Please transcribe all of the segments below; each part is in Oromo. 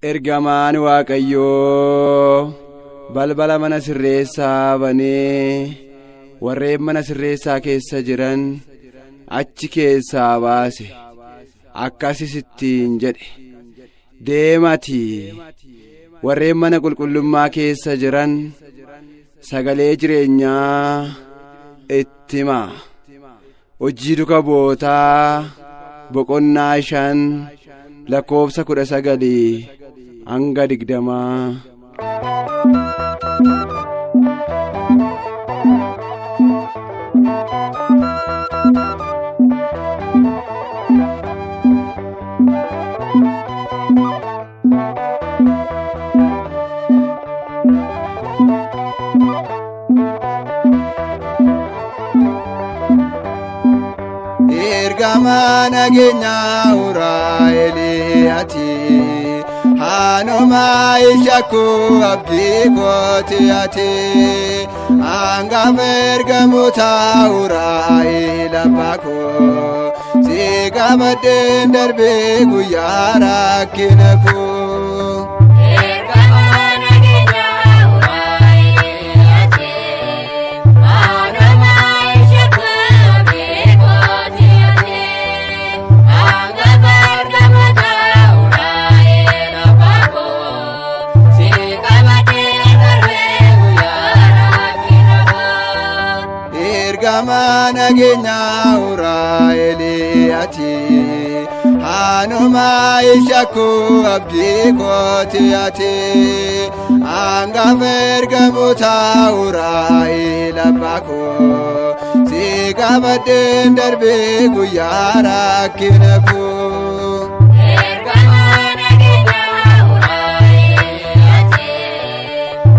Ergamaan Waaqayyoo balbala mana sirreessaa banee warreen mana sirreessaa keessa jiran achi keessaa baase. Akkasis ittiin jedhe: "Deematii warreen mana qulqullummaa keessa jiran sagalee jireenyaa itti himaa." Hojii Duka Bu'ootaa boqonnaa 5 lakkoofsa 19 hanga 20. Ergamaa nageenyaa Uraa'eelii ati, haanomaa ishakkuu abdii kooti ati, hangafa ergamoota Uraa'eel abbaa koo, si qabadheen darbee guyyaa rakkina koo. Ergamaa nageenyaa Uraa'eel ati, haanomaa ishakkuu abdii kooti ati, hangafa ergamoota Uraa'eel abbaa koo, si qabadheen darbee guyyaa rakkina koo. Ergamaa nageenyaa Uraa'eelii ati, haanomaa ishakkuu abdii kooti ati, hangafa ergamoota Uraa'eel abbaa koo, si qabadheen darbee guyyaa rakkina koo. Ergamaa nageenyaa Uraa'eel ati,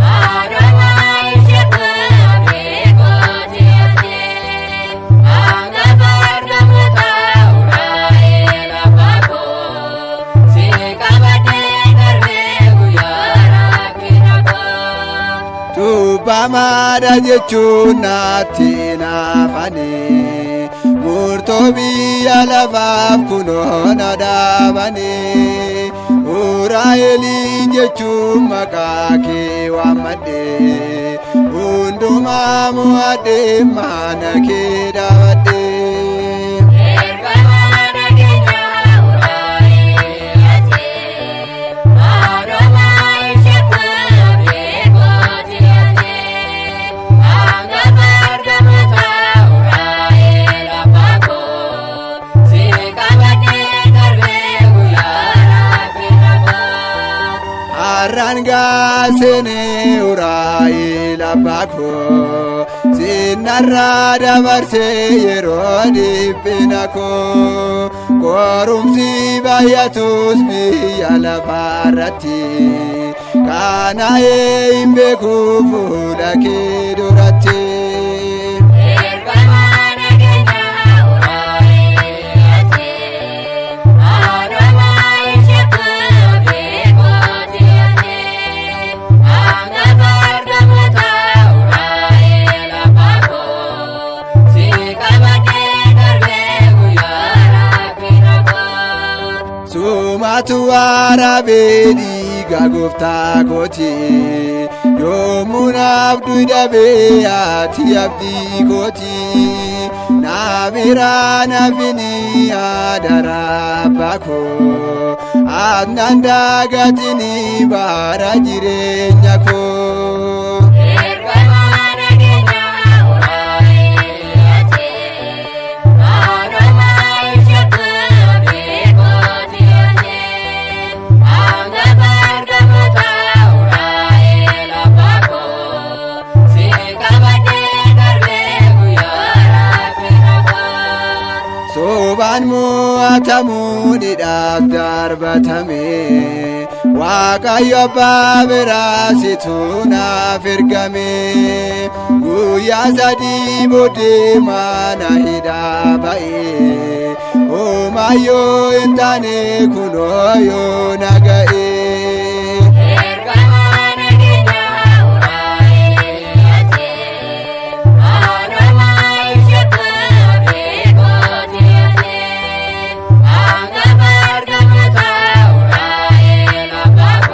haanomaa ishakkuu abdii kooti ati, hangafa ergamoota Uraa'eel abbaa koo, si qabadheen darbee guyyaa rakkina koo. Cubbamaadha jechuun natti naafanii, murtoo biyya lafaaf kunoo na dhaabanii. Uraa'eelii jechuun maqaa kee waammadhe, hundumaa mo'adhe mana kee dhaabadhe. Ergamaa nageenyaa Uraa'eel ati, haanomaa ishakkuu abdii kooti ati, hangafa ergamoota Uraa'eel abbaa koo, si qabadheen darbee guyyaa rakkina koo. Har'aan gaaseenee Uraa'eel abbaa koo, sinnarraa dabarsee yeroo dhiphina koo. Qorumsi baay'atus biyya lafaarratti, qaana'ee hin beeku fuula kee duratti. Ergamaa nageenyaa Uraa'eel ati, haanomaa ishakkuu abdii kooti ati, hangafa ergamoota Uraa'eel abbaa koo, si qabadheen darbee guyyaa rakkina koo. Sumatu waraabee dhiiga gooftaa kooti, yommuu naaf dhabee ati abdii kooti, na biraa nafini adaraa abbaa koo, ati daagatini bara jireenya koo. Ergamaa nageenyaa Uraa'eel ati, haanomaa ishakkuu abdii kooti ati, hangafa ergamoota Uraa'eel abbaa koo, si qabadheen darbee guyyaa rakkina koo. Sobaan mo'atamuu hidhaaf darbatame, Waaqayyo abbaa biraa situ naaf ergame. Guyyaa 3 booddee mana hidhaa ba'e, homaayyoo hin taane kunoo yoo na ga'e. Ergamaa nageenyaa Uraa'eel ati, haanomaa ishakkuu abdii kooti ati, hangafa ergamoota Uraa'eel abbaa.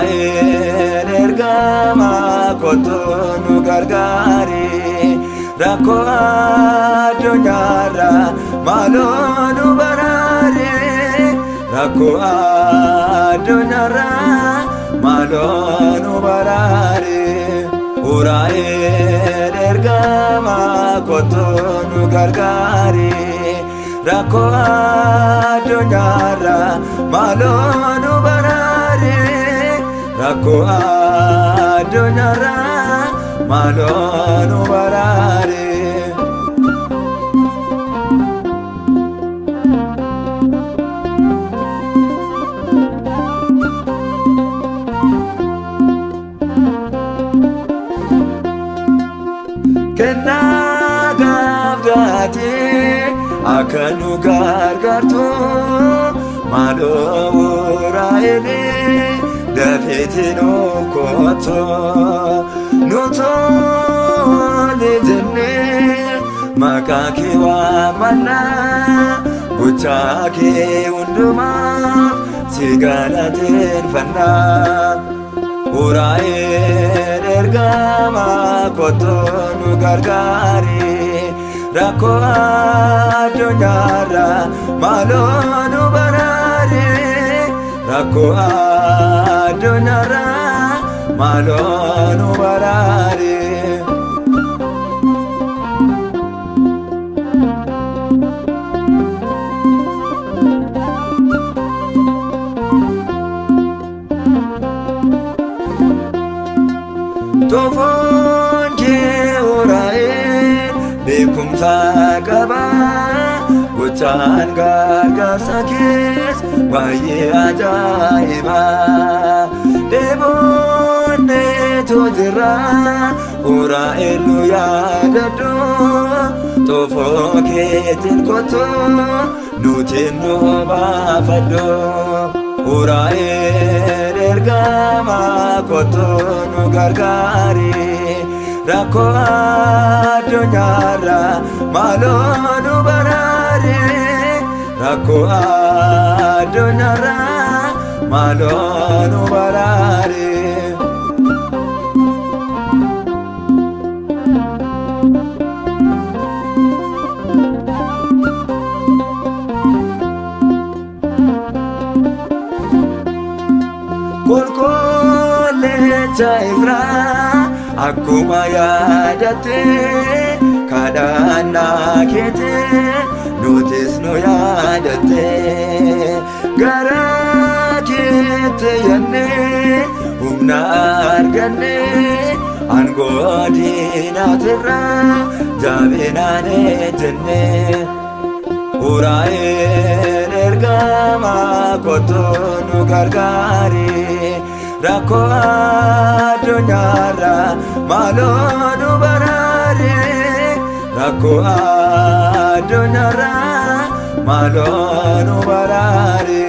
Uraa'een ergamaa kottu nu gargaari rakkoo addunyaarraa maaloo nu baraari rakkoo addunyaarraa maaloo nu baraari. Uraa'een ergamaa kottu nu gargaari rakkoo addunyaarraa maaloo nu baraari rakkoo addunyaarraa maaloo nu baraari. Kennaa gaafgaatee akka nu gargaartu maaloo Uraa'elee dafeeti nu kottu nu tole jennee maqaa kee waamannaa gochaa kee hundumaaf si galateeffannaa. Uraa'een ergamaa kottu nu gargaari rakkoo addunyaarraa maaloo nu baraari rakkoo addunyaarraa maaloo nu baraari. Toofoon kee Uraa'een beekumsa qaba gochaan gargaarsa kees baay'ee ajaa'iba. Dheebonneetu jira Uraa'een nu yaadadhu toofoo keetiin kottu nuti nu baafadhu. Uraa'een ergamaa kottu nu gargaari rakkoo addunyaarraa maaloo nu baraari rakkoo addunyaarraa maaloo nu baraari. Qulqulleecha Ifraa akkuma yaadatte kadhannaa keetiin nutis nu yaadatte gara keetti yaannee humna arganne aangoo diinaatirraa jabinaan ejjenne. Uraa'een ergamaa kottu nu gargaari rakkoo addunyaarraa maaloo nu baraari rakkoo addunyaarraa maaloo nu baraari.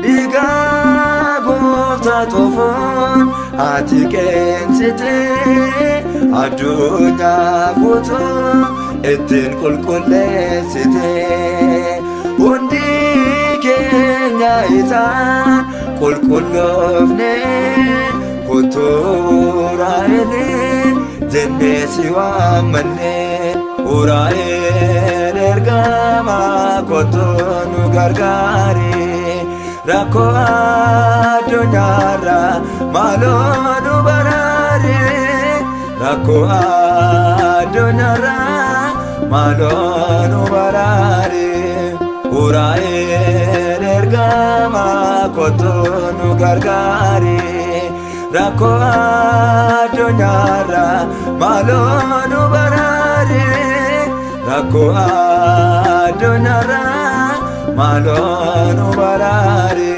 Dhiigaa gooftaa toofoon ati qeensitee addunyaa guutuu ittiin qulqulleessitee hundi keenya isaan qulqulloofne kottu Uraa'elee jennee si waammanne. Uraa'een ergamaa kottu nu gargaari rakkoo addunyaarraa maaloo nu baraari rakkoo addunyaarraa maaloo nu baraari. Uraa'een ergamaa kottu nu gargaari rakkoo addunyaarraa maaloo nu baraari rakkoo addunyaarraa maaloo nu baraari.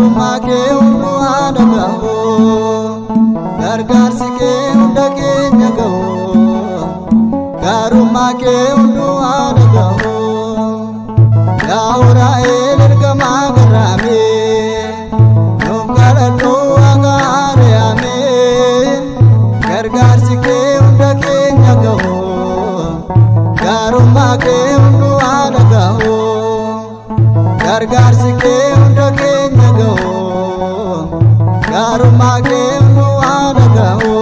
Gaarummaa kee hunduu haa dhaga'u, gargaarsi kee hunda keenya ga'u. Gaarummaa kee hunduu haa dhaga'u. Yaa Uraa'el ergamaa garraamii, nuuf kadhadhu Waaqa Ariyaamii. Gargaarsi kee hunda keenya ga'u, gaarummaa kee hunduu haa dhaga'u. Gargaarsi kee hunda keenya ga'u, gaarummaa kee hunduu haa dhaga'u.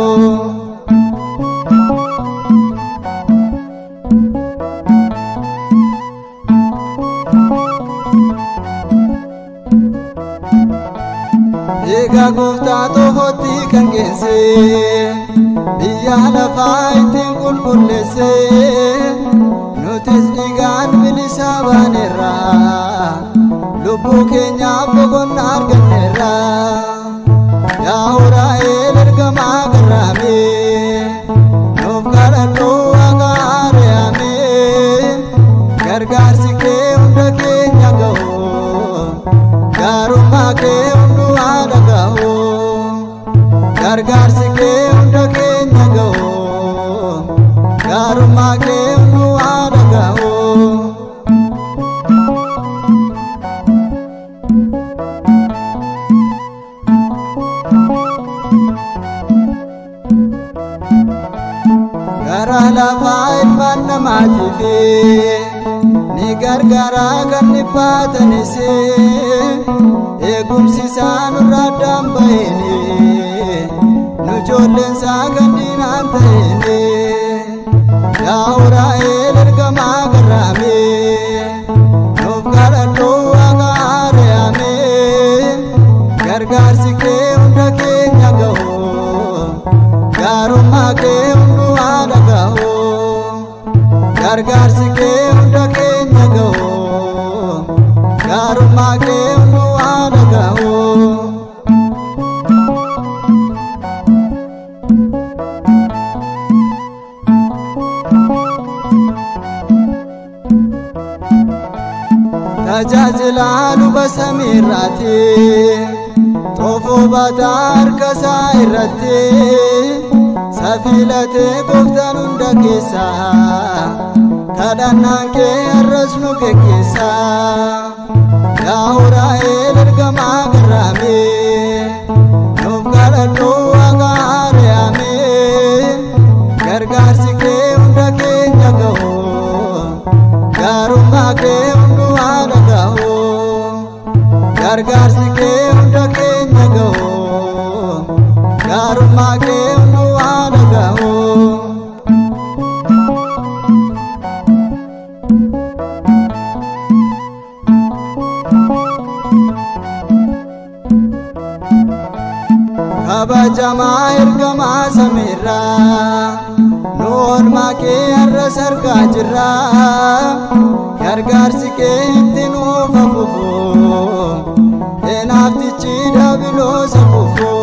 Egaa Gooftaa xoofootti kan geesse, biyya lafaa ittiin qulqulleesse, nutis dhiigaan bilisa baaneerra, lubbuu keenyaaf boqonnaa arganneerra. Yaa Uraa'el ergamaa garraamii, nuuf kadhadhu Waaqa Ariyaamii. Gargaarsi kee hunda keenya ga'u, gaarummaa kee hunduu haa dhaga'u. Gargaarsi kee hunda keenya ga'u, gaarummaa kee hunduu haa dhaga'u. Gara lafaa ilmaan namaatiif ni gargaara kan dhiphaatanis, eegumsi isaa nurraa addaan baheen, nu ijoolleen isaa kan diinaan ta'een. Yaa Uraa'el ergamaa garraamii, nuuf kadhadhu Waaqa Ariyaamii. Gargaarsi kee hunda keenya ga'u, gaarummaa kee hunduu haa dhaga'u. Gargaarsi kee hunda keenya ga'u, gaarummaa kee hunduu haa dhaga'u. Tajaajila luba samiirraati, xoofoo baataa harka isaa irratti, safiilatee Gooftaan hunda keessa, kadhannaan kee har'as nu geggeessa. Yaa Uraa'el ergamaa garraamii, nuuf kadhadhu Waaqa Ariyaamii. Gargaarsi kee hunda keenya ga'u, gaarummaa kee hunduu haa dhaga'u. Gargaarsi kee hunda keenya ga'u, gaarummaa kee hunduu haa dhaga'u. Kabajamaa ergamaa samiirraa, nu oolmaa kee har'a sargaa jirra. Gargaarsi kee itti nuuf hafufu, hinaaftichi daabiloosa kufu.